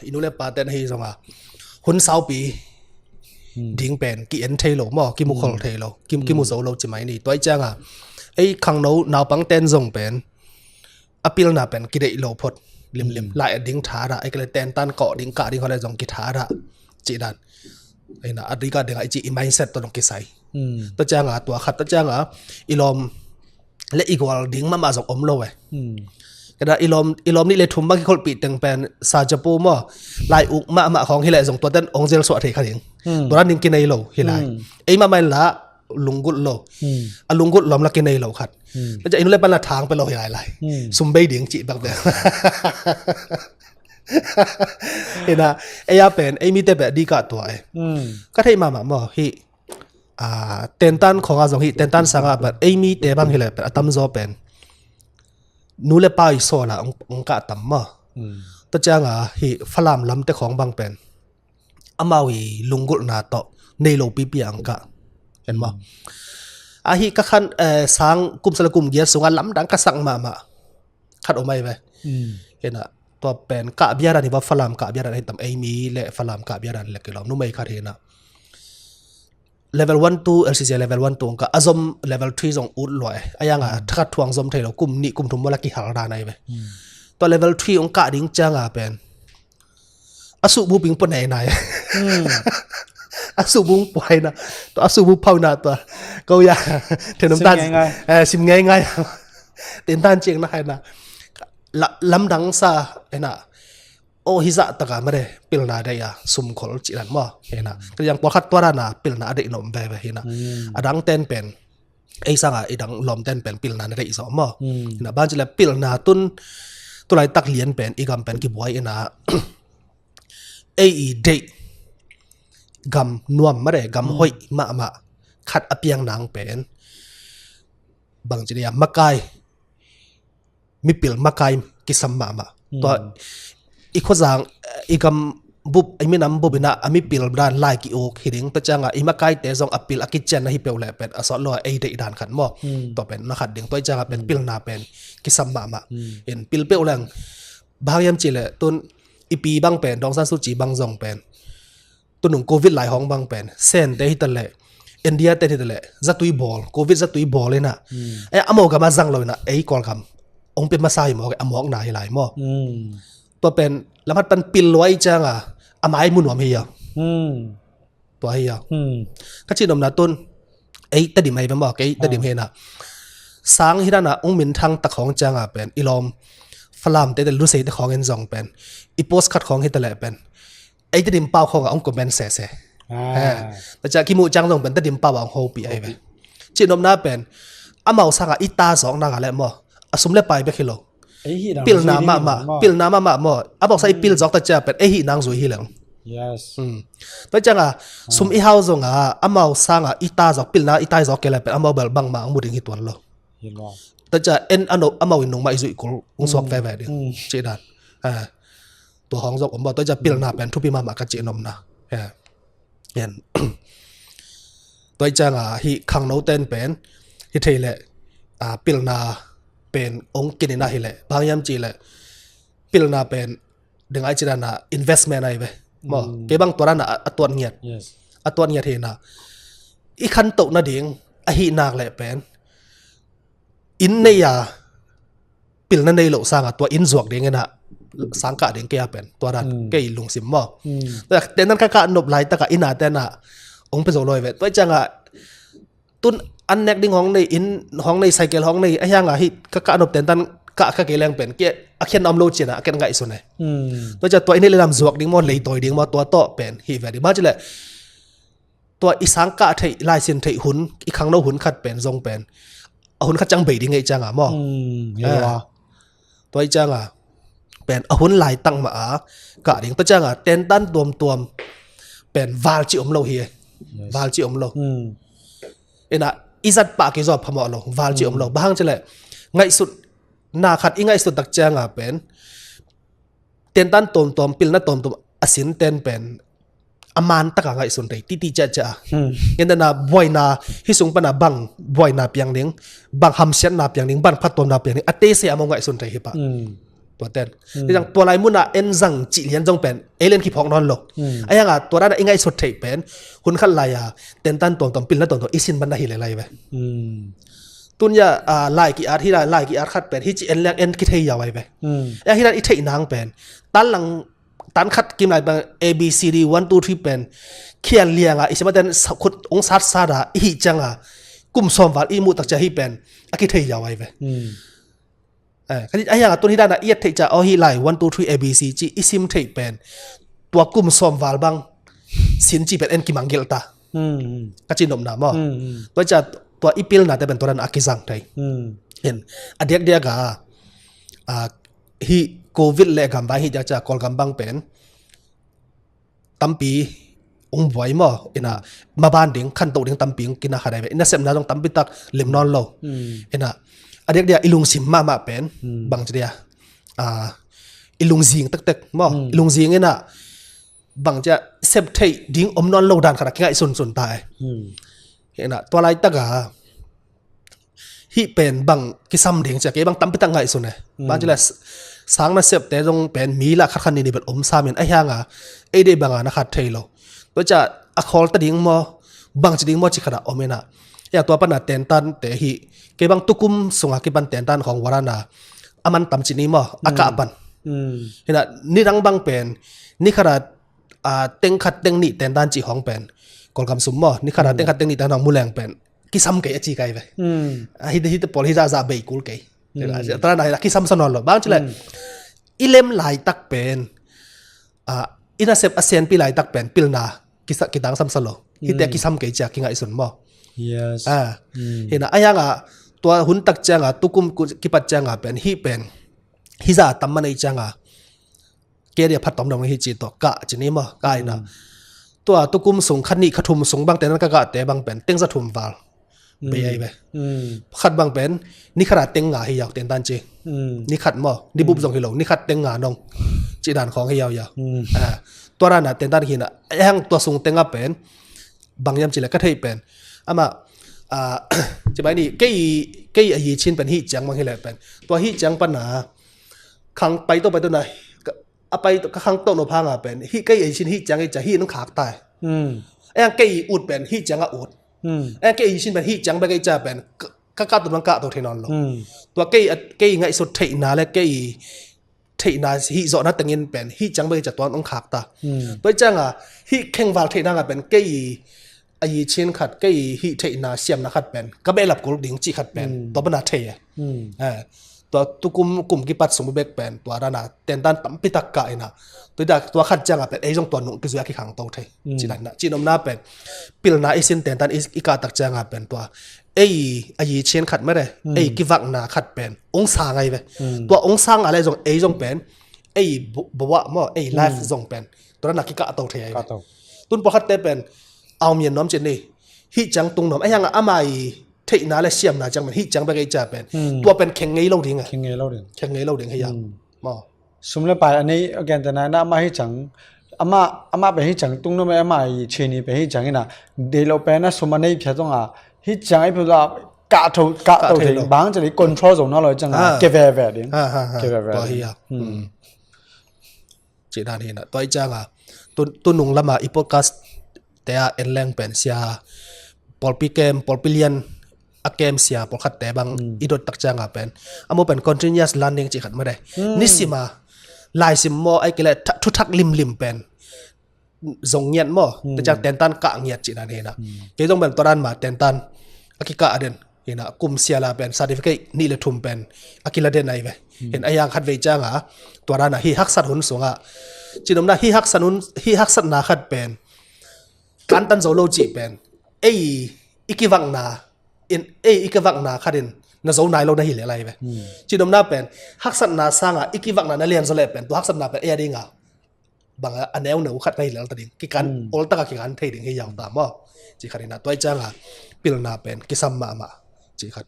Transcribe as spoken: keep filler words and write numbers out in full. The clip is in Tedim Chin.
I nu le pa ten ahi zonga hun saupi ding pen ki en thei lo maw, ki mu khol thei lo, ki, ki mu zo lo ci mai ni. Tua i cianga ei khangno naupang ten zong pen a pilna pen ki deih lo phot limlim. Lai a ding tha dah, ei kele tentan kawh ding kah ding hole zong ki tha dah ci dan. Eina a dika dinga i ci i mindset to dong kisai. Tua cianga tua khat, tua cianga i lawm le i gual ding mahmah zong om lo e. Keda i lawm, i lawm nih le thum bang kikholhpih teng pen sa japu maw, lai uk mahmah khawng hileh zong tuaten ong zel suah thei kha ding. Tua dan ding kinei lo hilai. Ei mahmah in la lunggulh lo. A lunggulh lawm la kinei lo khat. Tua ciang i nu le pan la thang pe lo hilai lai. Sum bei ding cih bak bek. Hina, ei a pen ei mite beh dikah tua e. Ka theih mahmah maw hi. Tentan khonga zong hi, tentan sanga pen ei mite bang hileh pen a tamzaw pen nu le pa i sawla ong, ong kah tam maw. Tua cianga hi Falam lamte khong bang pen amau i lunggulhna tawh nei lo pipi ang kah en maw. Ahi ka khan, eh, sang kum sa le kum giat sunga lamdang ka sak mahmah khat om ai ve. Hina tua pen kah biadan hi va, Falam kah biadan hi tam, ei mi le Falam kah biadan le kilawm numei khat hina. Level one two, L C C level one two ong kah, a zom level three zong ut lua e. A yanga thakhat thuang zom thei lo, kum nih kum thum mawla kihal dan ai ve. Tua level three ong kah ding cianga pen a suhbu ping pua nei nai. A suhbu pua ina, tua a suhbu pau ina tua. Ko ya, thenom tan, eh, sim ngei ngai. Tentan ciang na hai na. Lamdang sa ina. O hizah taka mare pilna deih a sum khol cih dan maw. Hena ka yang pawlkhat tua dana pilna a deih nom veve hena. A dang ten pen ei sanga i dang lawm ten pen pilna na deih zawh maw. Hena ban cih le pilna tun tulaitak lian pen i gam pen kibuai ina ei i deih gam nuam mare, gam hoih mahmah khat a piang nang pen bang cih dia makai mipil makai kisam mahmah. Tua i khuazang, i gam bup, i minam bup ina a mipil dan lai ki-uk hi ding. Tua cianga i makaite zong a pil a kician na hi peuh le pen a sawt lo a ei deih dan khat maw. Tua pen na khat ding. Tua i cianga pen pilna pen kisam mahmah. In pil peuh leng bang hiam cih le tun i pi bang pen Daw Aung San Suu Kyi bang zong pen tunung covid lai hong bang pen Sente hitaleh, India ten hitaleh, zatui bawl, covid zatui bawl ina. Eh, a mawk gama zang lo ina ei Kawlgam ong pe masa hi mawk, a mawkna hi lai maw. Tua pen lamhat pan pil luai cianga a mai mu nuam hi a. Tua hi a. Ka cih nopna tun ei Tedim ai ve maw, kei Tedim hena sang hi dana ong minthang tak hong cianga pen i lawm Falamte te Luseite khong en zong pen i post khat khong hitaleh pen ei Tedim pau khonga ong comment sese. Tua ciah kimuh ciang zong pen Tedim pau a ong hopih ai ve. Cih nopna pen amau sanga i ta zawk nanga le maw, a sum le pai bek hi lo. Pilna mahmah, pilna mahmah maw. Amau sa i pil zawk ta ciah pen ei hih nang zui hi leng. Tua cianga sum i hau zonga amau sanga i ta zawk, pilna i tai zawk kei le pen amau bel bangmah ong mu ding hi tuan lo. Tua ciah en a no amau in nungmah i zuih kul ong suak veve ding. Cih dan. Tua hong zong om maw, tua i ciang pilna pen thupi mahmah ka cih nopna. Tua i cianga hih khangno ten pen hi thei leh pilna pen ong kinina hi leh bang hiam cih leh pilna pen dengai ci dana investment ai ve maw. Kei bang tua dana a tuat ngiat, a tuat ngiat hena i khantoh nading ahi nak leh pen inn nei a pilna nei loh sanga tua inn zuak ding ina sang kah ding kei a pen tua dan kei lungsim maw. Tua tenan ka kah nop laitaka ina tena ong pe zo loi ve. Tua i cianga tun an nek ding hong nei, inn hong nei, cycle hong nei, a hianga hih ka kah nop tentan kah ka kei leng pen kei a khian na om lo cina a ken ngaihsun e. Tua i ciang tua inn nei le lam zuak ding maw, leitawi ding maw, tua tawh pen hih ve ding. Bang cih leh tua i sang kah theih, laisin theih hun, i khangno hun khat pen zong pen a hun khat ciang bei ding ngei cianga maw. Tua i cianga pen a hun laitak mah a kah ding. Tua cianga tentan tuamtuam pen val ci om lo hi. Val ci om lo. Ina i zat pah kei zaw phamawh lo, val ci om lo. Bang hang cih leh ngaihsutna khat i ngaihsut tak cianga pen tentan tawmtawm, pilna tawmtawm a sin ten pen a man taka ngaihsun thei titi ciahciah a. Ngendana buaina, hih sung pana bang buaina piang ding, bang hamsiatna piang ding, bang phattuamna piang ding a tese a maw ngaihsun thei hi pah. Tua ten. Hmm. Tua lai munah en zang cih lian zong pen ei lian kiphawk nawn lo. Hmm. Ahi hanga tua dan a i ngaihsut theih pen hun khat lai-a tentan tuamtuam, pilna tuamtuam i sin man na hi lel lai ve. Hmm. Tun ya, ah, lai ki-at hi lai, lai ki-at khat pen hi ci en liang en kithei yau ai ve. Hmm. Ahi dan i theih nang pen tan lang, tan khat kim lai pen A B C D one two three pen khial lianga i sim a ten sa-, khut ong sat sat a i hih cianga kum sawm val i muh tak cia hi pen a kithei yau ai ve. Hmm. Eh, kha ahi hanga tun hi dana i et theih cia, aw hi lai one two three A B C ci i sim theih pen tua kum sawm val bang sin ci pen en kimanggelh ta. Hmm, hmm. Ka ci nopna maw. Hmm, hmm. Tua cia tua i pilna te pen tua dan a kizang thei. Hmm. Hin, a diakdiak a, a, hi Covid le gamvai hi diak cia Kawlgam bang pen tampi ong buai maw, ina maban ding, khantoh ding tampi ong kina kha dai ve. I nasepna zong tampi tak lim nawn lo. Hmm. Ina a diakdiak i lungsim mahmah pen, hmm, bang ci dia, ah, i lungzing tektek maw. Hmm. I lungzing ina bang cia sep theih ding om nawn lo dan khat a kingaihsunsun ta e. Hmm. Ina tua laitaka hih pen bang kisam ding cia kei bang tampi tak ngaihsun e. Hmm. Bang ci le s-, sang nasepte zong pen mi lah khat khat nih nih pen om sam in ahi hanga ei deih banga na khat thei lo. Tua cia a khawl ta ding maw, bang ci ding maw ci khat a om ina. Ya tua pana tentante hi kei bang tukum sunga kipan tentan khawng warana a man tam ci ni maw, a kah pan. Hmm. Hina nidang bang pen ni khat a, a, teng khat teng nih tentan ci khawng pen Kawlgam sum maw, ni khat a teng khat teng nih tentan khawng mu leng pen kisam kei a ci kai ve. Hmm. A, hih, hih pawl hih zahzah bei kul kei. Hmm. Tua na hih la kisam sa nawn lo. Bang ci le, hmm, i lem laitak pen, a, i nasep a senpi laitak pen pilna kisa, kitangsam sa lo. Hihte, hmm, kisam kei cia kingaihsun maw. Yes. A, hmm, hina ahi hanga tua hun tak cianga tukum ku-, kipat cianga pen hih pen hih zah tam man ei cianga kei dia phat tom dong hi ci tua kah ci ni maw, kah ina. Hmm. Tua tukum sung kha nih kha thum sung bang tenan ka kahte bang pen teng za thum val. Hmm. Bei ai ve. Hmm. Khat bang pen ni khat a teng nga hi yau tentan ci. Hmm. Ni khat maw, ni bup, hmm, zong hi lo, ni khat teng nga nong ci dan khawng hi yau yau. Hmm. Ah, tua dana tentan hi na, eh, hang tua sung tenga pen bang yam ci le ka theih pen ama, ah, ci bai ni kei, kei a yi chin pen hih ciang bang hi le pen tua hih ciang pana khang pai to pai to na a pai ka khang toh nop hanga pen hih kei ei sin hih ciang ei cia hih nong khak tai. Hmm. Ei ang kei ut pen hih ciang a ut. Hmm. Ei ang kei ei sin pen hih ciang bek ei cia pen ka, ka kah tun bang kah to thei nawn lo. Hmm. Tua kei a, kei ngaihsut theihna le kei theihna hih zawhna tengin pen hih ciang bek ei cia tua nong khak ta. Hmm. Tua ei cianga hih khengval theihna nga pen kei a yi chin khat, kei hih theihna siamna khat pen ka behlap kul ding cih khat pen, hmm, tua pana thei e. Hmm. Eh, tua tukum kum kipat sung bek pen tua dana tentan tampi tak kah ina. Tua ida tua khat cianga pen ei zong tua nung kizui a kikhang to thei. Hmm. Ci dan na, ci nopna pen pilna i sin tentan i, i kah tak cianga pen tua ei a yi chin khat mare, hmm, ei kivakna khat pen ong sang ai ve. Hmm. Tua ong sang a le zong ei zong pen ei bu-, buah maw, ei life, hmm, zong pen tua dana kikah to thei ai ve. Kah to. Tun pawlkhatte pen a om yen nuam cin ni. Hih ciang tung nuam. Ahi hanga ama i theihna le siamna ciang pen hih ciang bek ei cia pen, hmm, tua pen kheng ngei lo ding e. Kheng ngei lo ding. Kheng ngei lo ding hi yau. Hmm. Maw. Sum le pai a nei a gente na, na ama hih ciang, ama, ama pen hih ciang tung nuam e, ama i chin i pen hih ciang ina. Deih lo pen a sum a nei phiat zong a hih ciang ei phiat zong a kah to, kah to thei lo. Bang ci le control zo nawn lo ciang a, ah, ke veve ding. Ha, ha, ha. Ke veve ding. Tua hi yau. Hmm. Hmm. Cih dan hi na. Tua i cianga tu, tu nung lama i podcast te a en leng pen sia pawlpi kem, pawlpi lian a kem sia pawlkhatte bang, hmm, i dot tak cianga pen a mu pen continuous learning cih khat mare. Hmm. Nisima laisim maw, ai kile tha-, thuthak limlim pen zong ngiat maw. Hmm. Te ciang tentan kah ngiat cih dan hi na. Hmm. Kei zong pen tua dan ma tentan a kikah a den hi na, kum siala pen certificate nih le thum pen a kila den ai ve. Hmm. Hin a yang khat vei cianga tua dana hi haksat hun sunga ci nopna hi haksat hun, hi haksatna khat pen kantan zo lo cih pen ei i kivakna in, ei i kivakna khat in na zo nai lo na hi lel ai ve. Hmm. Ci nopna pen haksatna sanga i kivakna na lian zo le pen tua haksatna pen ei a dinga bang a, a neu neu khat na hi lel ta ding. Kikan, hmm, ol taka kikan thei ding hi yau ta maw. Ci khat hi na tua i cianga pilna pen kisam mahmah. Ci khat.